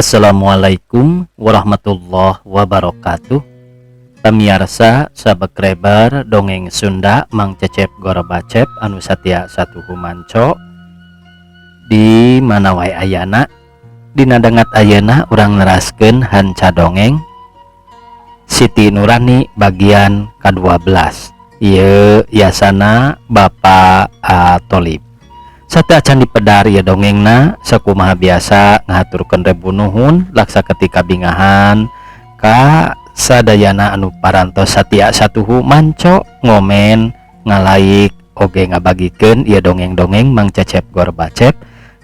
Assalamualaikum warahmatullahi wabarakatuh. Pamiarsa subscriber dongeng Sunda Mang Cecep Gorbacep anu satia satuhu manco di mana wae ayana. Dina dangat ayeuna urang neraskeun hanca dongeng Siti Nurani bagian ke-12. Ieu yasana Bapak Atolib. Sateuacan dipedar ieu dongengna sakumaha biasa ngahaturkeun rebu nuhun laksa ketika bingahan ka sadayana anu parantos satia satuhu manco ngomen ngalaik oge ngabagikeun ieu dongeng-dongeng Mang Cecep Gorbacep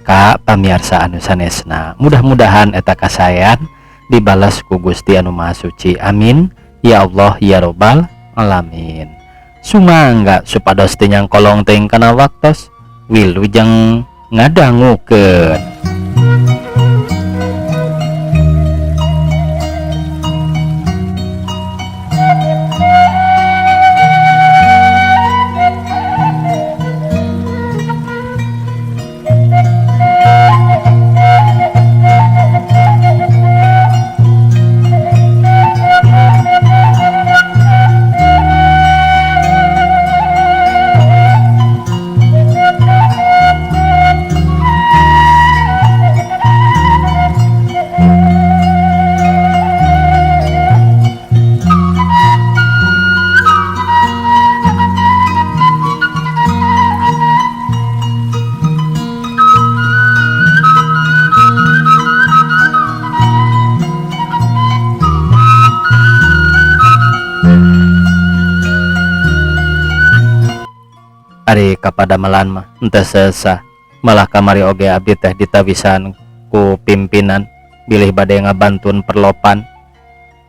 ka pamiarsa anu sanesna. Mudah-mudahan eta kasaean dibalas ku Gusti anu Maha Suci. Amin ya Allah ya Robbal alamin. Sumangga supados teu nyangkolong teuing kana waktos wilujeng ngadangukeun. Ari kapadamelan mah henteu sesah, malah kamari oge abdi teh ditawisan ku pimpinan bilih bade ngabantun perlopan.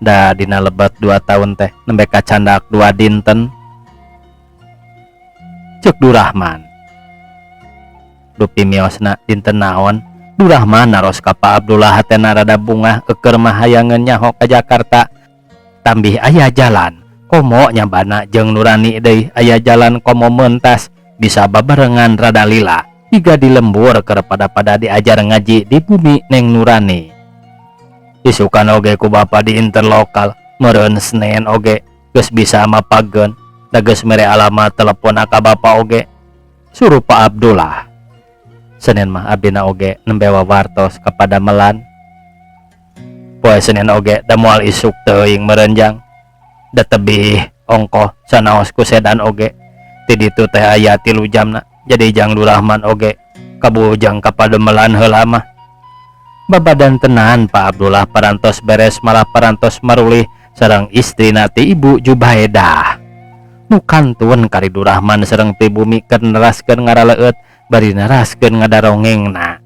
Da dina lebet 2 tahun teh nembe kacandak 2 dinten. Ceuk Durahman. Dupi miosna dinten naon? Durahman naros ka Pak Abdullah hatena rada bungah eukeur mah hayangeun nyaho ka Jakarta. Tambih aya jalan komo nyabana jeung Nurani deui aya jalan komo mentas bisa babarengan rada lila higa di lembur keur pada-pada diajar ngaji di bumi Neng Nurani. Isukan oge ku bapa di interlokal meureun Senen oge geus bisa mapageun da geus mere alamat telepon ka bapa oge suruh Pak Abdullah. Senin mah abdina oge nembe wawartos kepada melan. Poe Senin oge da moal isuk teuing meureun jang. Da tebih ongkoh sanaos ku sedan oge ti ditu teh aya 3 jamna jadi jang Durahman oge kabujang kapademelan heula mah. Babadan tenan Pak Abdullah parantos beres malah parantos marulih sareng istrina ti Ibu Jubaedah. Nu kantun kari Durahman sareng ti bumi keur neraskeun ngaraleueut bari neraskeun ngadarongengna.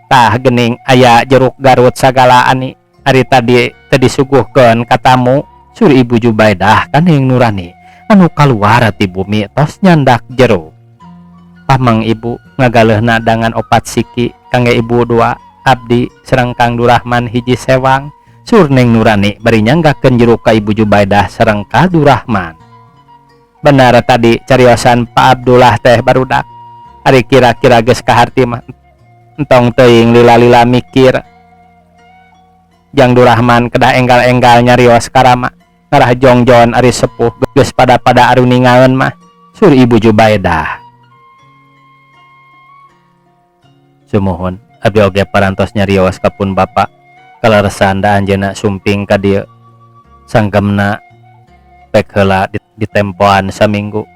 Tah geuning aya jeruk Garut sagala ani ari tadi teu disuguhkeun ka tamu sur Ibu Jubaedah ka Neng Nurani anu kaluar ti bumi tos nyandak jeruk. Pamang ibu ngagaleuhna dangan 4 siki kangge ibu 2 abdi sareng Kang Durahman 1 sewang. Sur Neng Nurani bari nyanggakeun jeruk ka Ibu Jubaedah sareng ka Durahman. Benar tadi cariosan Pak Abdullah teh barudak. Ari kira-kira geus kaharti mah entong teuing lila-lila mikir. Jang Durahman kedah enggal-enggal nyarios karama ngarah jongjon ari sepuh geus pada-pada aruningaeun mah sur Ibu Jubaedah. Sumuhun abdi oge parantos nyarios ka pun bapa kaleresan da anjeunna sumping ka dieu. Sanggemna pek heula ditempoan saminggu.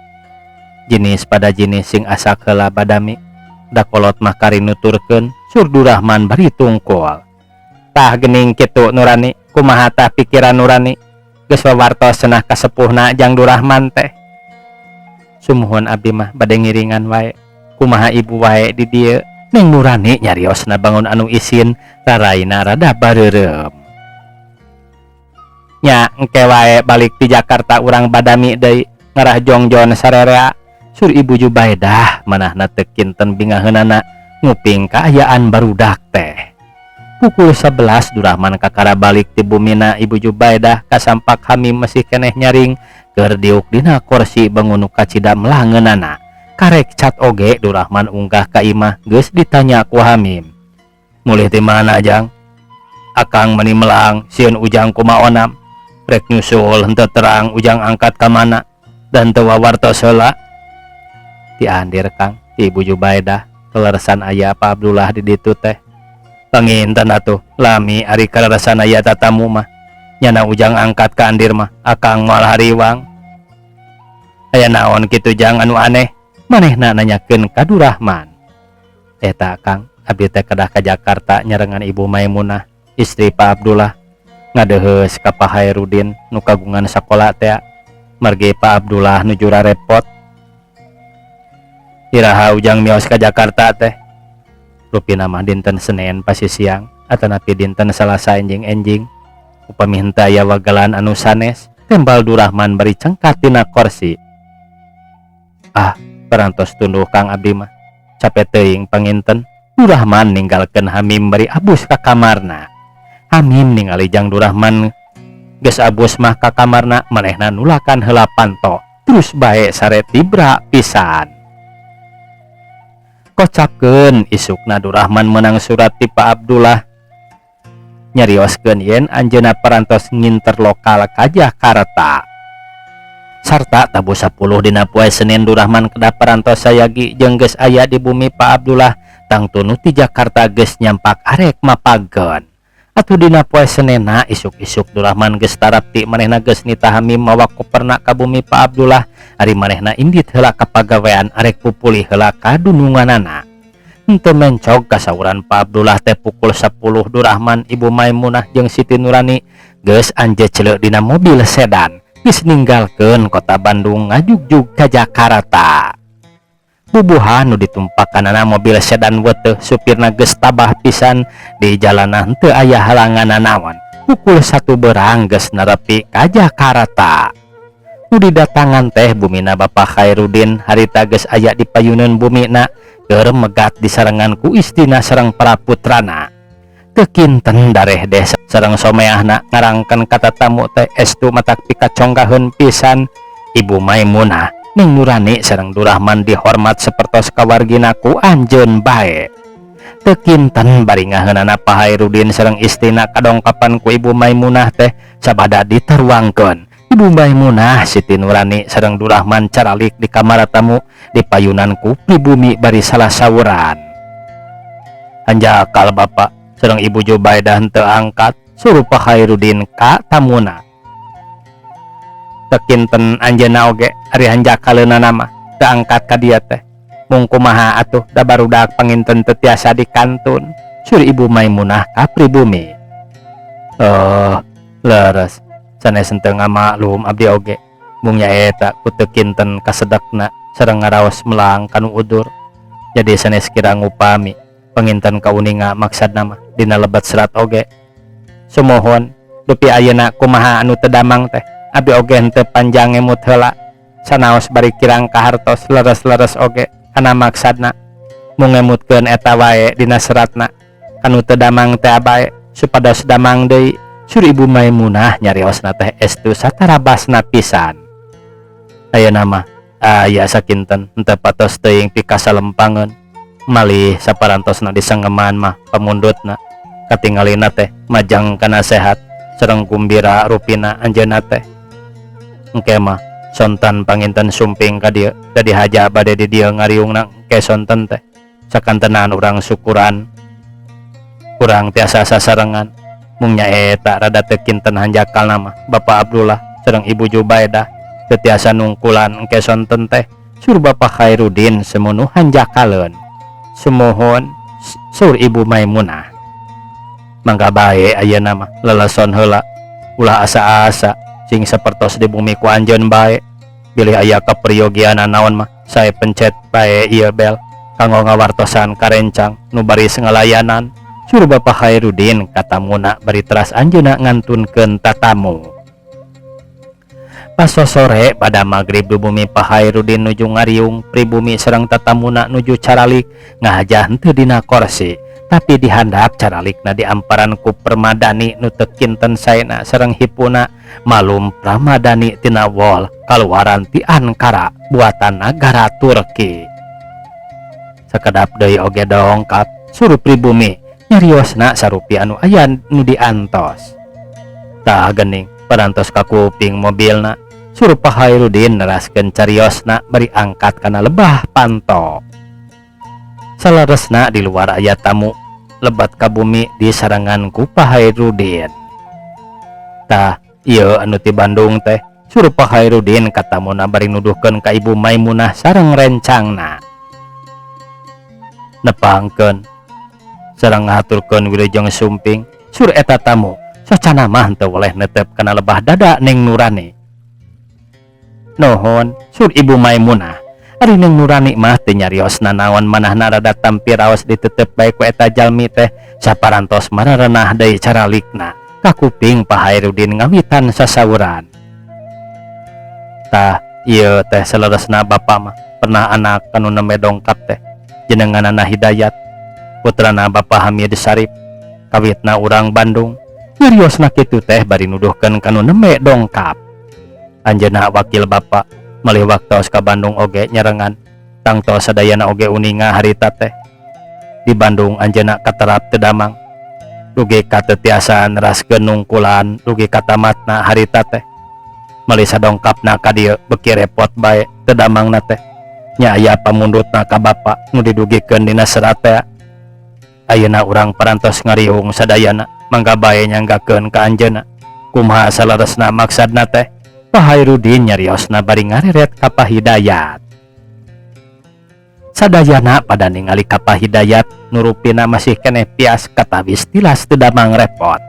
Jenis pada jenis sing asak heula badami. Da kolot mah kari nuturkeun sur Durahman bari tungkul. Tah geuning kitu Nurani, kumaha tah pikiran Nurani? Geus wawartos cenah kasepuhna jang Durahman teh. Sumuhun abdi mah bade ngiringan wae. Kumaha ibu wae di dieu? Neng Nurani nyariosna bangun anu isin, raraina rada bareureum. Nya engke wae balik ti Jakarta urang badami deui ngarah jongjon sarerea. Sur Ibu Jubaedah manahna teu kinten bingaheunana nguping kaayaan barudak teh. Pukul 11 Durahman kakara balik ti bumina Ibu Jubaedah kasampak Hamim masih keneh nyaring keur diuk dina kursi bangun nu kacida melangeunana. Karek cat oge Durahman unggah ka imah geus ditanya ku Hamim. Mulih ti mana jang? Akang meni melang sieun Ujang kumaonam. Rek nyusul henteu terang Ujang angkat ka mana dan teu wawartos heula. Ti Andir, Kang, ti Ibu Jubaidah kaleresan aya Pak Abdullah di ditu teh. Panginten atuh lami ari kaleresan aya tatamu mah. Nyana Ujang angkat ka Andir mah akang moal hariwang. Aya naon kitu, Jang, anu aneh? Manehna nanyakeun ka Durahman. Eta, Kang, abdi teh kedah ka Jakarta nyarengan Ibu Maimunah, istri Pak Abdullah, ngadeheus ka Pak Hairudin nu kagungan sakola teh, margi Pak Abdullah nuju rarepot. Iraha Ujang mios ka Jakarta teh? Rupina mah dinten Senin pasti siang atanapi dinten Salasa enjing-enjing, upami henteu aya wagelan anu sanes, tembal Durahman bari cengkat tina korsi. Ah, parantos tunduh, Kang, abdi mah cape teuing panginten. Durahman ninggalkeun Hamim bari abus ka kamarna. Hamim ningali Jang Durahman geus abus mah ka kamarna, manehna nulakan heula panto terus bae sare tibra pisan. Kocapkeun isukna Durahman menang surat ti Pak Abdullah nyarioskeun yen anjeunna parantos nginter lokal ka Jakarta sarta tabuh 10 dina poe Senin Durahman kedah parantos sayagi jeung geus aya di bumi Pak Abdullah, tangtu nu ti Jakarta geus nyampak arek mapageun. Atuh dina poe Senenna isuk-isuk Durahman geus tarapti. Manehna geus nitah Hamim mawa koperna ka bumi Pak Abdullah, ari manehna indit heula ka pagawean arek pupulih heula ka dununganana. Henteu mencog kasauran Pak Abdullah teh pukul 10 Durahman, Ibu Maimunah jeung Siti Nurani geus anjecleu dina mobil sedan, geus ninggalkeun kota Bandung ngajugjug ka Jakarta. Bubuhan nu ditumpakanana mobil sedan weteh, supirna geus tabah pisan, di jalanan teu aya halangan nanaon. Pukul 1 berang geus nerepi ka Jakarta. Nu didatangan teh bumina Bapak Khairudin. Harita geus aya di payuneun bumina keur megat disarengan ku istina sareng para putrana. Teu kinten dareh deh sareng someahna ngarangkeun ka tatamu teh estu matak pikaconggaheun pisan. Ibu Maimunah, Neng Nurani sareng Durahman dihormat sapertos kawargina ku anjeun bae. Teu kinten bari ngaheunana Pak Hairudin sareng istina kadongkapan ku Ibu Maimunah teh sabada ditaruangkeun. Ibu Maimunah, Siti Nurani sareng Durahman caralik di kamar tamu dipayunan ku pribumi bari salah sawuran. "Hanjakal bapak sareng Ibu Jubaidah henteu angkat," saur Pak Hairudin ka tamuna. "Teu kinten anjeunna oge ari hanjakaleunana mah teu angkat ka dieu teh. Mung kumaha atuh, da barudak panginten teu tiasa dikantun," saur Ibu Maimunah ka pribumi. "Oh, leres, sanes henteu ngamaklum abdi oge, mung nyaeta ku teu kinten kasedekna sareng ngaraos melang kanu udur, jadi sanes kirang upami panginten kauninga maksadna mah dina lebet serat oge. Sumuhun. Dupi ayeuna kumaha anu teu damang teh? Abi oge henteu panjang ngemut heula sanaos bari kirang kahartos leres-leres oge kana maksadna, mung ngemutkeun eta wae dina seratna kanu teu damang teh bae supados damang deui," saur Ibu Maimunah nyariosna teh estu satarabasna pisan. Ayeuna mah aya sakinten henteu patos teuing pikasalempangeun, malih saparantosna disengeman mah pamundutna katingalina teh majang kana sehat sareng gumbira rupina anjeunna teh. Engke mah sontan panginten sumping ka dieu da dihaja bade di dieu ngariungna engke sonten teh. Sakantenan urang syukuran kurang tiasa sasarengan, mung nyaeta rada teu kinten hanjakalna mah Bapak Abdullah sareng Ibu Jubaidah teu tiasa nungkulan engke sonten teh, saur Bapak Khairudin semono hanjakaleun. "Sumuhun," saur Ibu Maimunah. "Mangga bae ayeuna mah leleson heula, ulah asa-asa, sing sapertos di bumi ku anjeun bae. Bilih aya kaperyogian naon mah sae pencet bae ieu bel kanggo ngawartosan ka rencang nu baris ngalayanan," saur Bapak Khairudin katamuna bari teras anjeunna ngantunkeun tatamu. Pas sore pada magrib di bumi Pak Hairudin nuju ngariung, pribumi sareng tatamuna nuju caralik ngahajah henteu dina korsi tapi dihandap caralikna diamparan ku permadani nu teu kinten saena sareng hipuna, malum pramadani tina wol kaluaran ti Ankara buatan nagara Turki. "Sakedap deui oge dongkap," saur pribumi. Nyariosna sarupi anu aya nu diantos. Tah geuning parantos ka kuping mobilna, suruh Pak Hairudin neraskeun cariosna bari angkat kana lebah panto. Saleresna di luar aya tamu lebat ka bumi disarengan ku Pak Hairudin. Tah ieu anu ti Bandung teh, suruh Pak Hairudin ka tamuna bari nuduhkeun ka Ibu Maimunah sareng rencangna. Nepangkeun sareng ngahaturkeun wilujeng sumping, sur eta tamu socana mah teu weleh netep kana lebah dada Neng Nurani. Nuhun, sur Ibu Maimunah. Ari Neng Nurani mah teu nyarios nanaon, manahna rada tampi raos ditetep bae ku eta jalmi teh saparantos mararenah deui caralikna kakuping Pak Hairudin ngawitan sasauran. Tah ieu teh saleresna bapa mah pernah anak anu nembe dongkap teh jenenganana Hidayat, putrana Bapak Hamid Sarip, kawitna urang Bandung. Nyariosna kitu teh bari nuduhkeun kanu nembe dongkap. Anjeunna wakil bapa malih waktos ka Bandung oge nyarengan, tangtos sadayana oge uninga harita teh. Di Bandung anjeunna katerap teu damang dugi ka teu tiasa neraskeun nungkulan dugi ka tamatna harita teh. Malih sadongkapna ka dieu beuki repot bae teu damangna teh. Nya aya pamundutna ka bapa nu didugikeun dina serat teh. Ayeuna urang parantos ngariung sadayana, mangga bae nyanggakeun ka anjeunna kumaha saleresna maksadna teh. Pak Hairudin nyariosna bari ngareret ka Pak Hidayat. Sadayana pada ningali ka Pak Hidayat nu rupina masih keneh pias katawis tilas teu damang repot.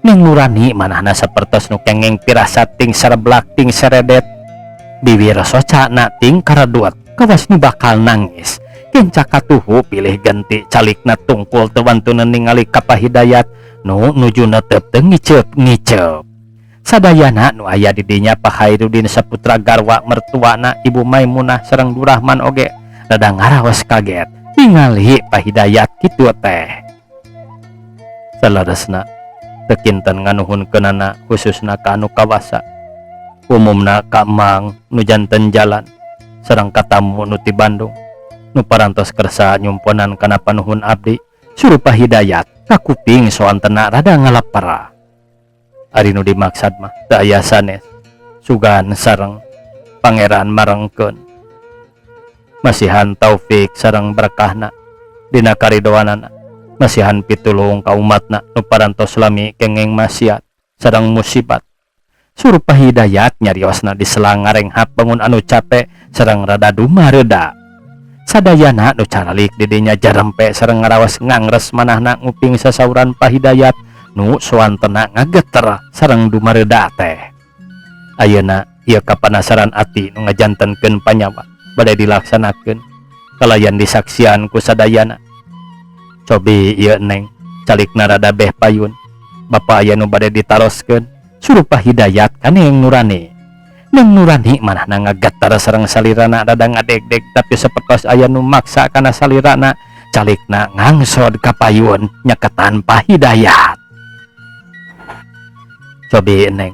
Neng Nurani manahna sapertos nu kengeng pirasat ting sareblak ting seredet. Biwir socana ting karedut kawas nu bakal nangis. Kenca katuhu pilih genti calikna tungkul teu wantuneun ningali ka Pak Hidayat nu nuju netep teu ngiceup-ngiceup. Sadayana nu aya di dinya, Pak Hairudin saputra garwa mertuana Ibu Maimunah sareng Durahman oge rada ngaraos kaget ningali Pak Hidayat kitu teh. Saleresna teu kinten nganuhunkeunana, khususna ka anu kawasa, umumna ka Mang nu janten jalan sareng ka tamu nu ti Bandung nu parantos kersa nyumponan kana panuhun abdi, suruh Pak Hidayat kakuping soantena rada ngalepera. Ari nu dimaksad mah teu aya sanes, sugan sareng Pangeran marengkeun masihan taufik sareng berkahna dina karidoanana, masihan pitulung ka umatna nu parantos lami kengeng maksiat sareng musibat, suruh Pak Hidayat nyariosna disela ngarenghap bangun anu cape sareng rada dumareuda. Sadayana nu caralik di dinya jarempe sareng ngaraos ngangres manahna nguping sasauran Pak Hidayat nu soantena ngageter sareng dumareuda teh. Ayeuna ieu kapanasaran ati nu ngajantenkeun panyawa bade dilaksanakeun kalayan disaksian ku sadayana. Cobi ieu Neng, calikna rada beh payun, bapa aya nu bade ditaroskeun, suruh Pak Hidayat ka Neng Nurani. Neng Nurani manahna ngageter sareng salirana rada ngadegdeg, tapi sapertos aya nu maksa kana salirana, calikna ngangsod ka payun nyaketan Pak Hidayat. Cobi Neng,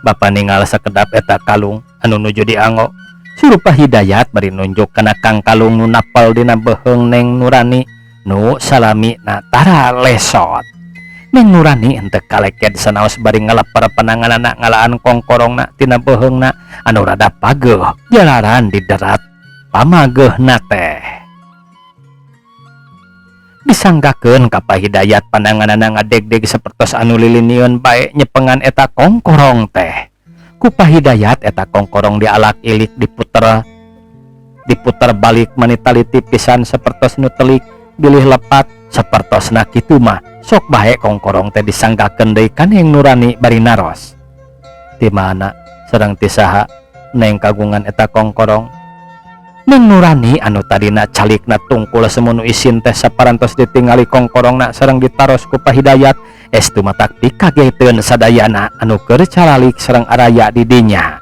bapa ningal sakedap eta kalung anu nuju dianggo, suruh Pak Hidayat bari nunjuk kana kang kalung nu napel dina beuheung Neng Nurani nu salami na tara lesot. Neng Nurani henteu kaleked sanaos bari ngaleper pananganana ngalaan kongkorongna tina beuheungna anu rada pageuh jalaran diderat pamageuhna teh. Disanggakeun ka Pak Hidayat, pananganana ngadegdeg sapertos anu lilinieun bae nyepengan eta kongkorong teh. Ku Pak Hidayat eta kongkorong dialak ilik, diputer diputer balik mani taliti pisan sapertos nu telik bilih lepat. Sapertosna kitu mah sok bae kongkorong teh disanggakeun deui ka Neng Nurani bari naros, "Ti mana sareng ti saha Neng kagungan eta kongkorong?" Neng Nurani anu tadina calikna tungkul semunu isin teh saparantos ditingali kongkorongna sareng ditaros ku Pak Hidayat, estu matak pikageteun sadayana anu keur caralik sareng araya di dinya.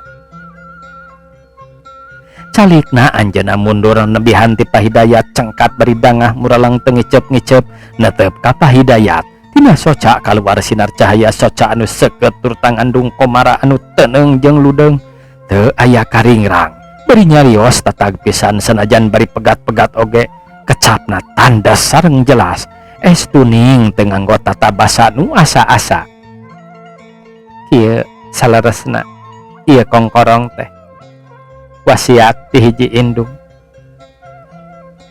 Calikna anjeunna mundur nebihan ti Pak Hidayat, cengkat bari dangah muraleng teu ngiceup-ngiceup netep ka Pak Hidayat. Tina soca kaluar sinar cahaya soca anu seukeut turta ngandung komara anu teneung jeung ludeung, teu aya karingrang, bari nyarios tatag pisan sanajan bari pegat-pegat oge kecapna tandas sareng jelas. Estu ning teu nganggo tata basa nu asa-asa. Kieu saleresna ieu kongkorong teh wasiat ti hiji indung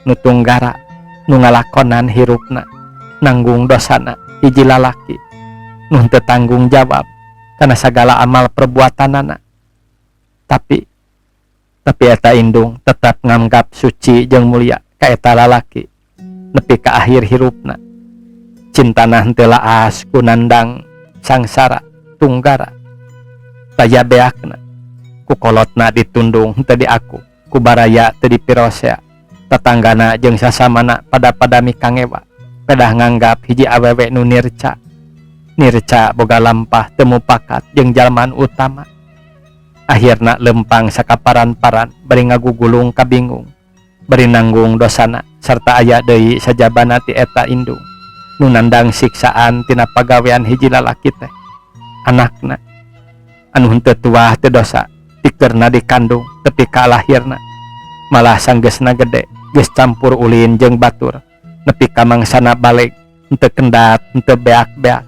nu tunggara nu ngalakonan hirupna nanggung dosana hiji lalaki nu henteu tanggung jawab kana sagala amal perbuatanana. Tapi eta indung tetap nganggap suci jeung mulia ka eta lalaki nepi ka akhir hirupna. Cintana henteu laas ku nandang sangsara tunggara taya beakna ku kolotna ditundung henteu diaku ku baraya teu dipirosea tetanggana jeung sasamana pada-pada mikangewa pedah nganggap hiji awewe nu nirca nirca boga lampah teu mupakat jeung jalman utama. Akhirna lempang sakaparan-paran bari ngagugulung kabingung bari nanggung dosana serta aya deui sajabana ti eta indung nu nandang siksaan tina pagawean hiji lalaki teh anakna anu henteu tuah teu dosa tikeurna dikandung tepi ka lahirna malah sanggeusna gede geus campur ulin jeung batur nepi ka mangsana baleg henteu kendat henteu beak-beak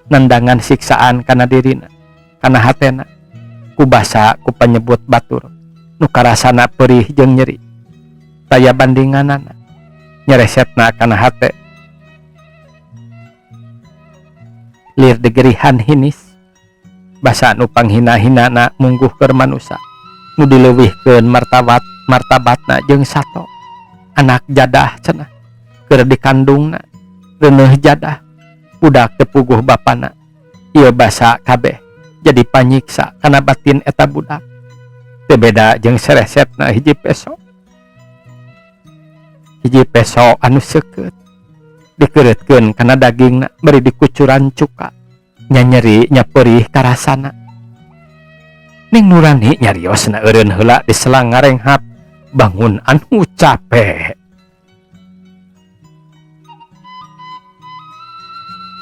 nandangan siksaan kana dirina kana hatena ku basa ku panyebut batur nu karasana perih jeung nyeri taya bandinganana nyeresetna kana hate lir degerihan hinis basa nu panghina-hinana mungguh keur manusa nu dileuwihkeun martabat martabatna jeung sato anak jadah cenah keur dikandungna reuneuh jadah budak teu puguh bapana ieu basa kabeh jadi panyiksa kana batin eta budak teu beda jeung seresetna hiji peso anu seukeut dikeureutkeun kana dagingna bari dikucuran cuka nya nyeri nya perih karasana. Ning Nurani nyariosna eureun heula diselang ngarenghap bangun anu capek.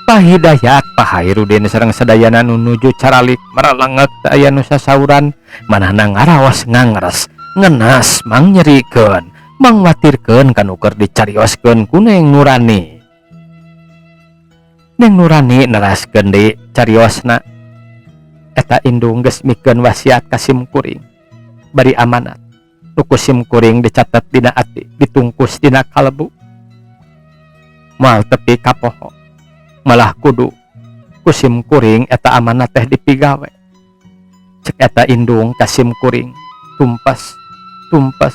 Pak Hidayat, Pak Hairudin sareng sadayana nu nuju caralik maralangek teu aya nu sasauran manahna ngaraos ngangres ngenas mangnyerikeun mangwatirkeun kanu keur dicarioskeun ku Neng Nurani. Neng Nurani neraskeun deui cariosna eta indung geus mikeun wasiat ka simkuring bari amanat nu ku simkuring dicatet dina ati ditungkus dina kalbu moal tepi kapoho malah kudu ku simkuring eta amanat teh dipigawe. Cek eta indung ka simkuring tumpas tumpas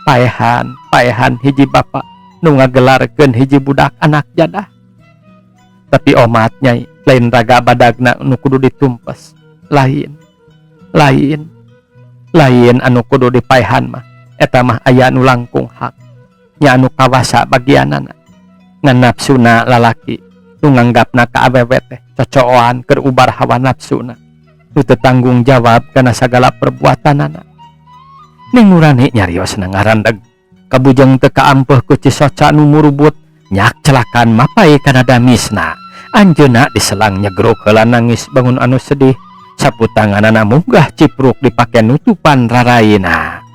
paehan paehan hiji bapa nu ngagelarkeun hiji budak anak jadah. Tapi omat nyai lain raga badagna nu kudu ditumpas lain lain lain anu kudu dipaehan mah eta mah aya nu langkung hak nya anu kawasa bagianana ngan nafsuna lalaki nu nganggapna ka awewe teh cocoan keur ubar hawa nafsuna nu teu tanggung jawab kana sagala perbuatanana. Ning Nurani nyariosna ngarandeg kabujeng teu kaampeuh ku cisoca nu murubut nyak celakan mapai kana damisna. Anjeunna diselang nyegruk heula nangis bangun anu sedih sapu tanganana munggah cipruk dipake nutupan raraina.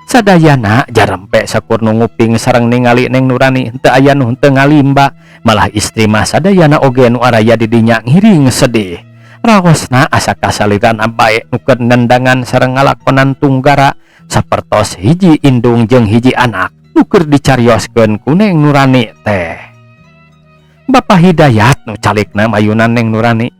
Sadayana jarempe sakur nu nguping sareng ningali Neng Nurani henteu aya nu henteu ngalimba malah istri mah sadayana oge nu araya di dinya ngiring sedih. Raosna asa kasaliran bae nu keur nendangan sareng ngalakonan tunggara sapertos hiji indung jeung hiji anak nu keur dicarioskeun ku Neng Nurani teh. Bapak Hidayat nu calikna mayunan Neng Nurani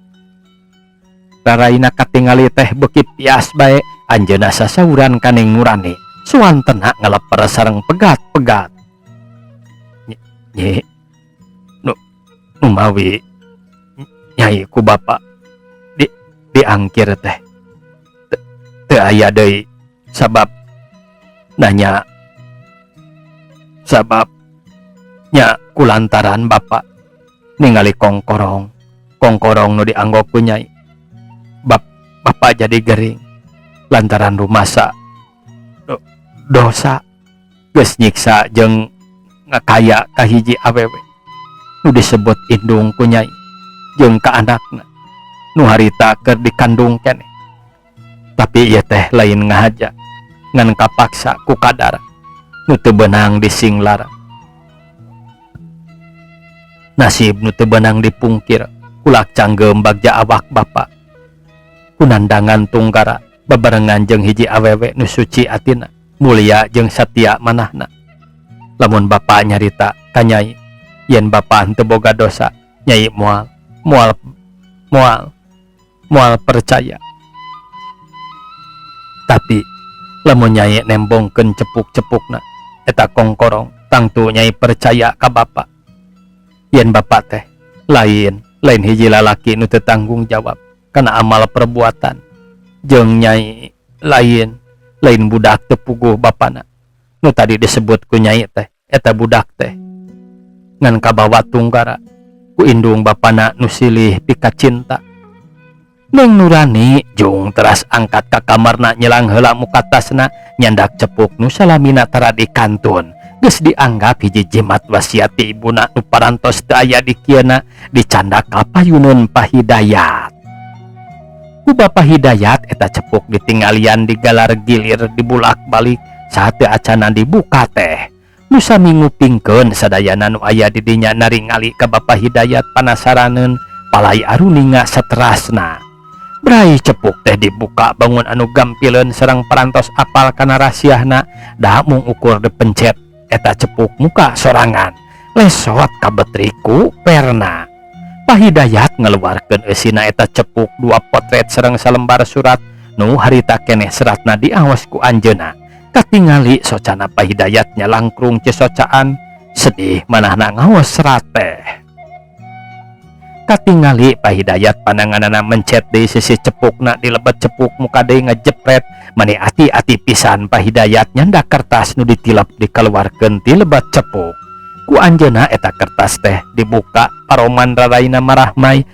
raraina katingali teh beuki pias bae anjeunna sasauran ka Neng Nurani suantena ngaleper sareng pegat-pegat. Nyi nu mawi nyai ku bapa diangkir teh teu aya deui sabab nanya sabab nya kulantaran bapa ningali kongkorong kongkorong nu dianggo ku nyai bapa jadi gering lantaran rumasa dosa geus nyiksa jeung ngakaya ka hiji awewe nu disebut indung ku nyai jeung ka anakna nu harita keur dikandung keneh. Tapi ieu teh lain ngahaja ngan kapaksa ku kadar nu teu beunang disinglar. Nasib nu teu beunang dipungkir kulak canggeum bagja awak bapa ku nandangan tunggara babarengan jeung hiji awewe nu suci atina mulia jeung satia manahna. Lamun bapa nyarita ka nyai yen bapa henteu boga dosa, nyai moal moal moal moal percaya. Tapi lamun nyai nembongkeun cepuk-cepukna eta kongkorong, tangtu nyai percaya ka bapa yen bapa teh lain lain hiji lalaki nu teu tanggung jawab kana amal perbuatan, jeung nyai lain lain budak teu puguh bapana nu tadi disebut ku nyai teh. Eta budak teh ngan kabawa tunggara ku indung bapana nu silih pikacinta. Neng Nurani jung teras angkat ka kamarna, nyelang heula muka tasna, nyandak cepuk nu salamina tara dikantun, geus dianggap hiji jimat wasiat ti ibuna nu parantos teu aya di kieuna. Dicandak ka payuneun Pak Hidayat. Ku Bapak Hidayat eta cepuk ditinggalian, digalar gilir, dibulak-balik saat acana dibuka teh. Nu sami ngupingkeun sadayana nu aya di dinya naringali ka Bapak Hidayat panasaraneun, palai aruninga saterasna. Brai cepuk teh dibuka, bangun anu gampileun sareng parantos apal kana rasiahna da mung ukur dipencet eta cepuk muka sorangan, lesot kabetrik ku perna. Pak Hidayat ngeluarkeun eusina eta cepuk, dua potret sareng salembar surat nu harita keneh seratna diaos ku anjeunna. Katingali socana Pak Hidayat nyalangkrung cesocaan, sedih manahna ngaos serat teh. Katingali Pak Hidayat pananganana mencet di sisi cepukna, di lebet cepuk muka deui ngejepret. Mani ati-ati pisan Pak Hidayat nyandak kertas nu ditilep dikeluarkeun ti lebet cepuk. Ku anjeunna eta kertas teh dibuka, paroman raraina marahmai.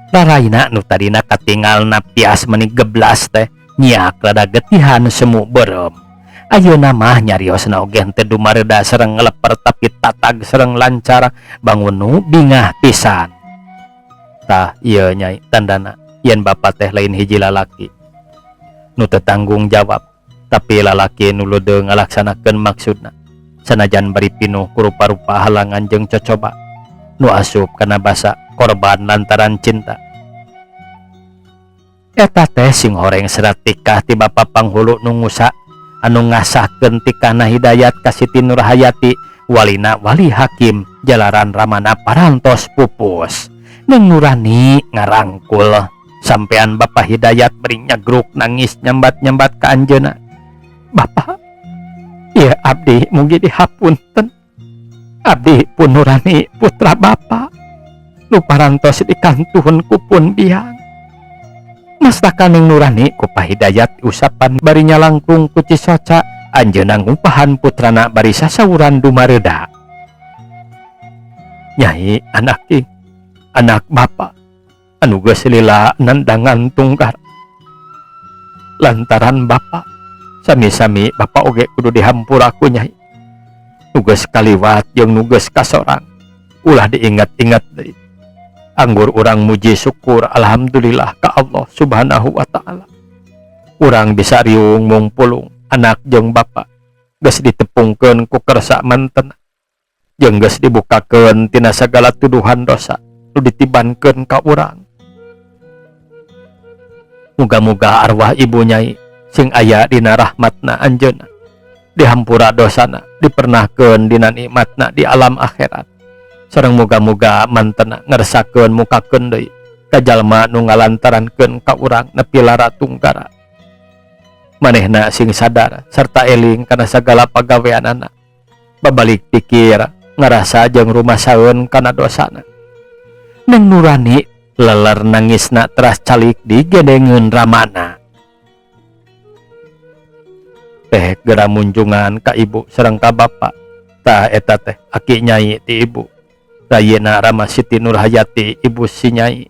Raraina nu tadina katingalna pias meni geblas teh nyiak rada getihan semu beureum. Ayeuna mah nyariosna oge henteu dumareda sareng ngeleper, tapi tatag sareng lancar, bangun nu bingah pisan. Tah, ieu nyai, tandana yen bapa teh lain hiji lalaki nu teu tanggung jawab, tapi lalaki nu leudeung ngalaksanakeun maksudna sanajan bari pinuh ku rupa-rupa halangan jeung cocoba nu asup kana basa korban lantaran cinta. Eta teh sing horeng serat tikah ti Bapa Panghulu nu ngusa anu ngasahkeun tikahna Hidayat ka Siti Nurhayati, walina wali hakim jalaran ramana parantos pupus. Neng Nurani ngarangkul sampean Bapak Hidayat beri nyagruk nangis, nyambat-nyambat ka anjeunna, "Bapak ya, abdi mugi dihapunten. Abdi pun Nurani, putra Bapak nu parantos dikantun ku pun biang." Mastakan Neng Nurani ku Pak Hidayat usapan bari nyalangkung ku cisoca. Anjeunna ngupahan putrana bari sasauran dumareda, "Nyai, anak king, anak bapak anu geus lila nandangan tungkar lantaran bapak, sami-sami bapak oge kudu dihampura ku nyai. Nu geus kaliwat jeung nu geus kasorang ulah diingat-ingat deui. Anggur urang muji syukur alhamdulillah ka Allah Subhanahu wa Ta'ala, urang bisa riung mungpulung. Anak jeung bapak geus ditepungkeun ku kersa mantena jeung geus dibukakeun tina sagala tuduhan dosa nu ditibankeun ka urang. Muga-muga arwah ibu nyai sing aya dina rahmatna anjeunna, dihampura dosana, dipernahkeun dina nikmatna di alam akhirat. Sareng muga-muga mantena ngersakeun mukakeun deui ka jalma nu ngalantarankeun ka urang nepi lara tunggara. Manehna sing sadar serta eling kana sagala pagaweanana, babalik pikir, ngarasa jeung rumasaeun kana dosana." Neng Nurani leler nangisna teras calik digedengeun ramana. "Teh gera munjungan ka ibu sareng ka bapa. Tah, eta teh aki nyai ti ibu, rayina Rama Siti Nurhayati, ibu si nyai."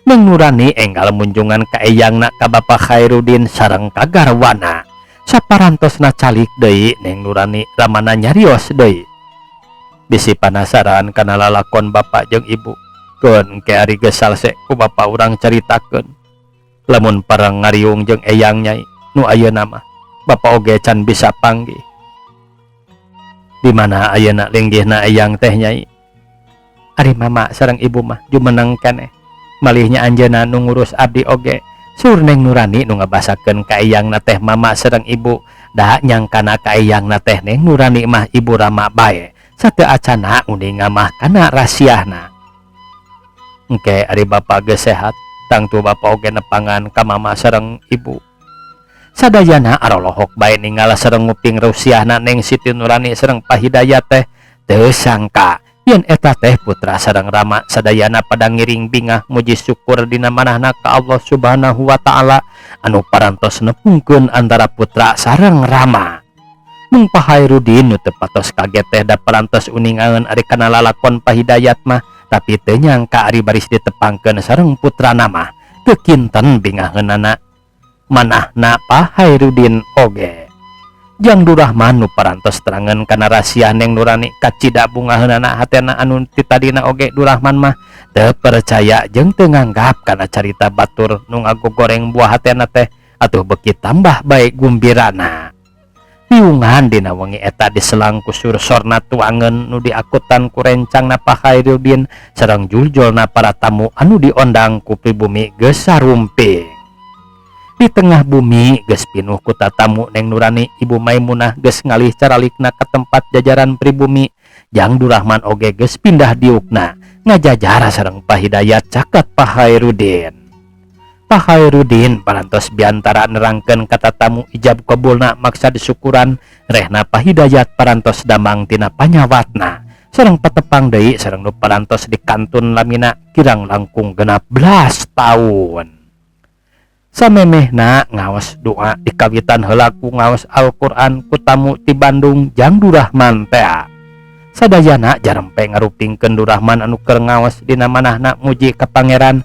Neng Nurani enggal munjungan ka eyangna, ka Bapak Khairuddin sareng ka garwana. Saparantosna calik deui Neng Nurani, ramana nyarios deui, "Bisi panasaran kana lalakon bapak jeung ibu, keun engke ari geus salse ku bapak urang caritakeun. Lamun parang ngariung jeung eyang nyai nu ayeuna mah bapak oge can bisa panggih. Di mana ayeuna linggihna eyang teh, nyai?" Ari mama sareng ibu mah jumeneng keneh. Malihnya anjeunna nu ngurus abdi oge. Sur Neng Nurani nu ngabasakeun ka eyangna teh mama sareng ibu. Da nyangkana ka eyangna teh Neng Nurani mah ibu rama bae. Sateu acana uninga mah kana rasiahna. Engke ari bapa geus sehat, tangtu bapa oge nepangan ka mama sareng ibu. Sadayana arolohok bae ninggal sareng nguping rusiahna Neng Siti Nurani sareng Pak Hidayat teh. Teu sangka yen eta teh putra sareng rama. Sadayana pada ngiring bingah muji syukur dina manahna ka Allah Subhanahu wa taala anu parantos nepungkeun antara putra sareng rama. Mung Pak Hairudin nu teu patos kaget teh da parantos uningaeun ari kana lalakon Pak Hidayat mah, tapi teu nyangka ari baris ditepangkeun sareng putrana mah teu kinten bingaheunana manahna Pak Hairudin oge. Jang Durahman nu parantos terangan kana rahasia Neng Nurani kacida bungaheunana hatena anu ti tadina oge Durahman mah teu percaya jeung teu nganggap kana carita batur nu ngagogoreng buah hatena teh atuh beuki tambah bae gumbirana. Piungan dina wengi eta diselang ku sursorna tuangeun nu diakutan ku rencangna Pak Hairudin sareng juljulna para tamu anu diondang ku pribumi geus sarumping. Di tengah bumi geus pinuh ku tatamu Neng Nurani, Ibu Maimunah geus ngalih caralikna ka tempat jajaran pribumi. Jang Durahman oge geus pindah diukna ngajajar sareng Pak Hidayat caket Pak Hairudin. Pak Hairudin parantos biantara nerangkeun ka tatamu ijab kabulna maksa disyukuran rehna Pak Hidayat parantos damang tina panyawatna sareng patepang deui sareng nu parantos dikantun lamina kirang langkung 16 taun. Samemehna ngaos doa dikawitan heula ku ngaos Al-Qur'an ku tamu ti Bandung Jang Durahman tea. Sadayana jarempe ngarupingkeun Durahman anu keur ngaos dina manahna muji ka pangeran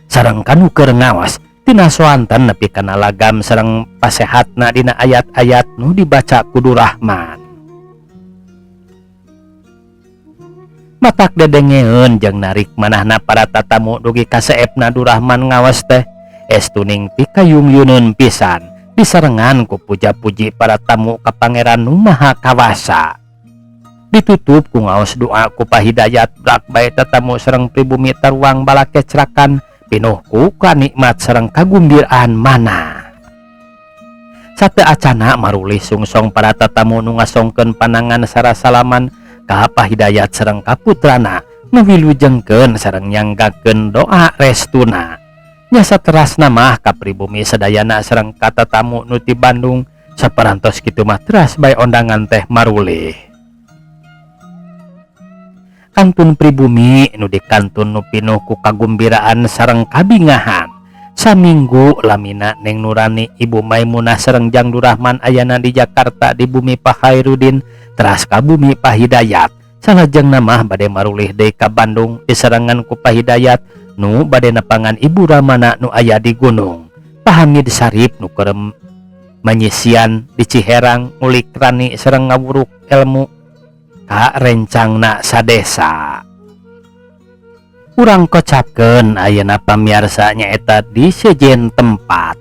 sareng kanu keur ngaos tina soanten nepi kana lagam sareng pasehatna dina ayat-ayat nu dibaca ku Durahman. Matak dedengeun jeung narik manahna para tatamu dugi ka seepna Durahman ngaos teh. Estuning pikayung-yuneun pisan disarengan ku puja-puji para tamu ka pangeran nu maha kawasa. Ditutup ku ngaos doa ku Pak Hidayat brak bae tatamu sareng pribumi taruang balakecrakan pinuh ku kanikmat sareng kagumbiraan mana. Sateu acana marulih sungsong para tatamu nu ngasongkeun panangan sarasalaman ka Pak Hidayat sareng ka putrana nu wilujengkeun sareng nyanggakeun doa restuna. Nyasa terasna mah ka pribumi sadayana sareng ka tatamu nu ti Bandung saparantos kitu mah teras bae ondangan teh marulih. Kantun pribumi nu dikantun nu pinuh ku kagumbiraan sareng kabingahan. Saminggu lamina Neng Nurani, Ibu Maimunah sareng Jang Durahman ayana di Jakarta di bumi Pak Hairudin teras ka bumi Pak Hidayat. Salajengna mah bade marulih deui ka Bandung disarengan ku Pak Hidayat nu bade nepangan Ibu Ramana nu aya di gunung. Pak Hamid Sarip nu keur manyisian di Ciherang ngulik rani sareng ngawuruk ilmu ka rencangna sadesa. Urang kocapkeun ayeuna pamiarsa nyaeta di sejen tempat.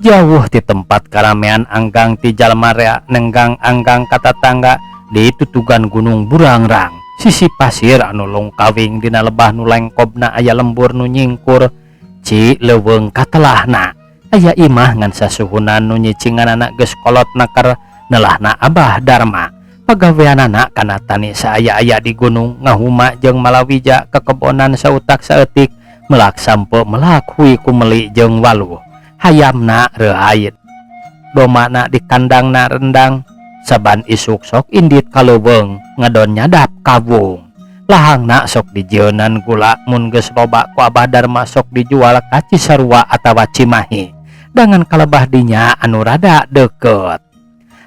Jauh ti tempat karamean anggang ti jalma rea nenggang anggang ka tatangga di tutugan Gunung Burangrang. Sisi pasir anu longkawing dina lebah nu lengkobna aya lembur nu nyingkur ci leuweung katelahna. Aya imah ngan sasuhunan nu nyicinganana geus kolot naker nelahna Abah Darma. Pagaweanana kana tani saaya-aya di gunung ngahuma jeung malawija kekebonan sautak saeutik melak sampo melak hui kumeli jeung waluh. Hayamna reuait domana di kandangna rendang. Saban isuk sok indit kaleuweung ngadon nyadap kawung. Lahangna sok dijieunnan gula mun geus loba ku Abah Darma sok dijual ka Cisarua atawa Cimahi dangan kalebah dinya anu rada deukeut.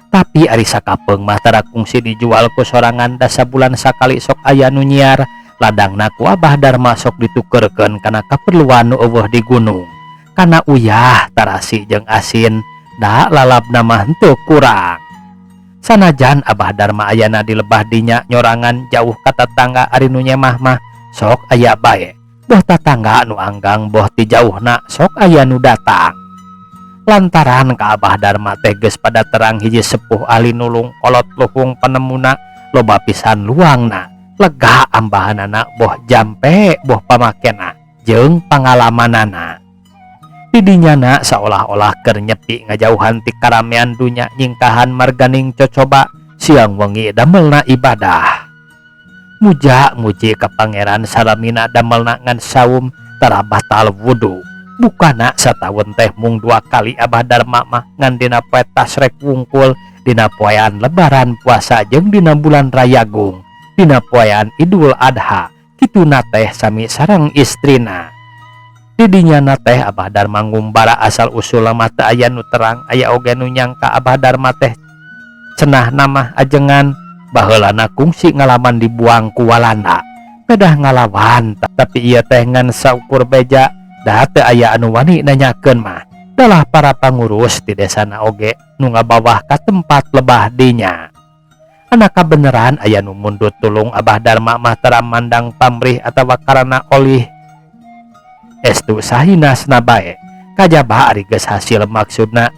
Tapi ari sakapeung mah tara kungsi dijual ku sorangan da sabulan sakali sok aya nu nyiar. Ladangna ku Abah Darma sok ditukerkeun kana kaperluan nu eueuh di gunung. Kana uyah tarasi jeung asin da lalabna mah henteu kurang. Sanajan Abah Darma ayana di lebah dinya nyorangan jauh ka tatangga ari nu nyemah mah sok aya bae. Boh tatangga nu anggang boh ti jauhna sok aya nu datang. Lantaran ka Abah Darma teh geus pada terang hiji sepuh ahli nulung kolot luhung panemuna loba pisan luangna. Lega ambahanana boh jampe boh pamakena jeung pangalamanana. Di dinyana saolah-olah keur nyepi ngajauhan ti karamean dunya nyingkahan marganing cocoba siang wengi damelna ibadah. Muja muji ka Pangeran salamina damelna ngan saum tara batal wudu. Bukana sataun teh mung dua kali Abah Darma mah ngan dina poe tasrek wungkul dina poean lebaran puasa jeung dina bulan Rayagung dina poean Idul Adha kituna teh sami sareng istrina. Di dinyana teh Abah Darma ngumbara asal usulna mah teu aya nu terang aya oge nu nyangka Abah Darma teh cenah namah ajengan baheulana kungsi ngalaman dibuang ku Walanda pedah ngalawan tapi ieu teh ngan saukur beja da teu aya anu wani nanyakeun mah dalah para pangurus di desana oge nu ngabawah ka tempat lebah dinya. Ana kabeneran aya nu mundut tulung Abah Darma mah tara mandang pamrih atawa karana olih estu sahinasna bae kajaba ari geus hasil maksudna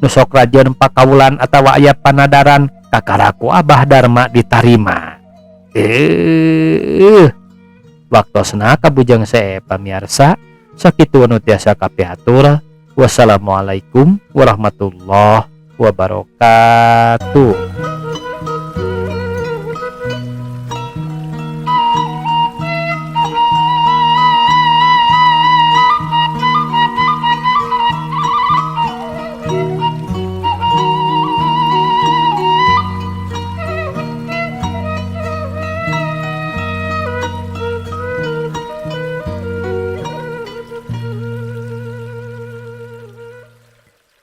nu sok rajin pakawulan atawa aya panadaran kakara ku Abah Darma ditarima. Waktosna kabujeng see pamiarsa sakitu nu tiasa kapihatur. Wassalamualaikum warahmatullahi wabarakatuh.